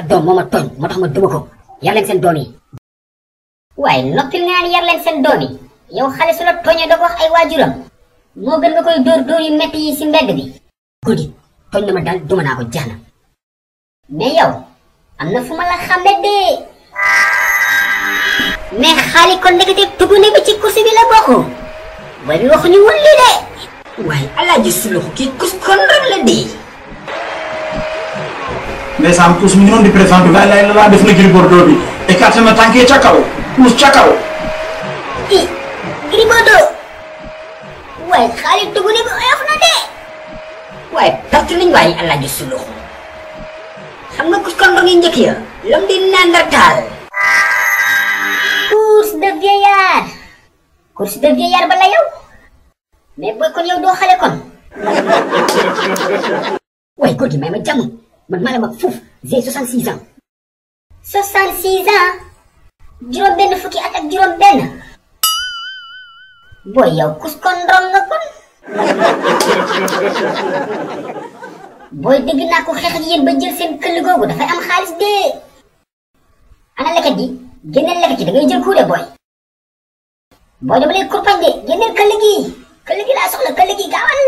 sa doom moo ma tooñ moo tax ma duma ko yar leen seen doom yi. waaye noppil nga yar leen seen doom yi yow xale su la tooñee doo ko wax ay waajuram moo gën nga koy dóor yu metti yi si mbedd bi. guddi tooñ na ma daal duma naa ko jeex na. mais yow am na fu ma la xàmme de. mais xaali kon ndekete tugune bi ci kursi bi la bokk. booy bi waxuñu woon lii de. waaye alaaji suluxu kii kus kon rek la de. mais Sam pousse mi ngi doon di présenté waaye lay la laa def na Gris Bordeaux bi écarté na tànkee ca kaw pousse ca kaw. Gris Bordeaux. waaye xaali tugune bi oyof na de. waaye perte nañ waaye alaaji suluxu. xam nga kus kon ngi njëkk ya. lam di Néandertal. course de vieillard. course de vieillard bala yow. mais booy kon yow doo xale kon. waaye góor gi may ma jàmm man maa la mag fuuf j'ai 66 ans. 66 ans. juróom benn fukki at ak juróom benn. booy yow kus kon ndong nga kon. booy dégg naa ko xeex ak yéen ba jël seen këll googu dafay am xaalis de. ana leket gi génneel leket gi da ngay jël kuure booy. booy dama lay kurpañ de génneel këll gi. këll gi laa soxla këll gi gaawal.